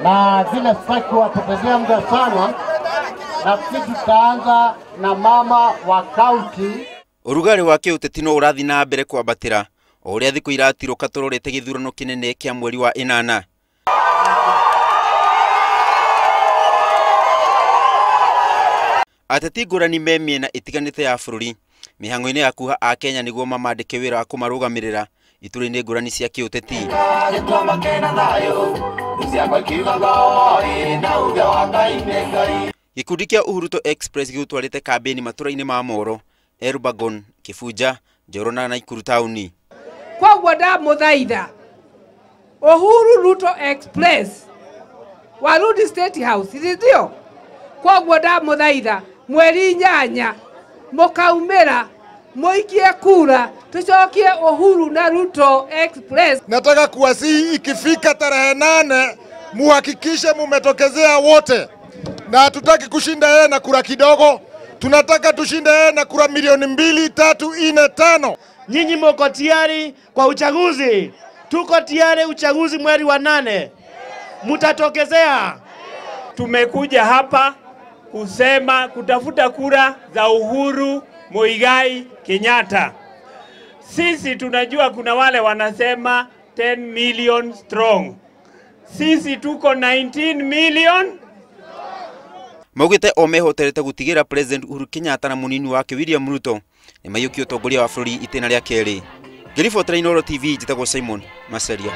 Na vile sitaki kuwapotezea muda sana, nafikiri tutaanza na mama wa kaunti. Ũrugarĩ wa kĩũteti no ũrathiĩ na mbere kwambatĩra o ũrĩa thikũ iratirũka tũrorete gĩthurano kĩnene kĩa mweri wa ĩnana. Ateti ngũrani me mĩena ĩtiganĩte ya bũrũri mĩhang'o-inĩ ya kuha a Kenya nĩguo mamandĩke wĩra wa kũmarũgamĩrĩra itũra-inĩ ngũrani cia kĩũteti. Gĩkundi kĩa Uhuruto Express gĩgũtwarĩte kambĩni matũra-inĩ ma Moro, Elbagon, Kĩbunja, Njoro na Naikuru taũni. Koguo ndamũthaitha Uhuru Ruto Express warudi State House, ndio? Koguo ndamũthaitha mweri 8 mũkaumĩra muikie kura tucokie Uhuru na Ruto Express. Nataka kuwasihi ikifika tarehe 8 muhakikishe mumetokezea wote, na hatutaki kushinda yeye na kura kidogo, tunataka tushinde yeye na kura milioni 2, 3, 4, 5. Nyinyi mko tayari kwa uchaguzi? Tuko tayari uchaguzi mweri wa 8. Mutatokezea? Tumekuja hapa kusema kutafuta kura za Uhuru Muigai Kenyatta. Sisi tunajua kuna wale wanasema 10 million strong. Sisi tuko 19 million. Maugite o mehoterete gutigira President Uhuru Kenyatta na munini wake William Ruto ni maiyũkie ũtongoria wa bũrũri itĩna rĩa kerĩ. Ngĩribotera Inooro TV, njĩtagwo Simon Maceria.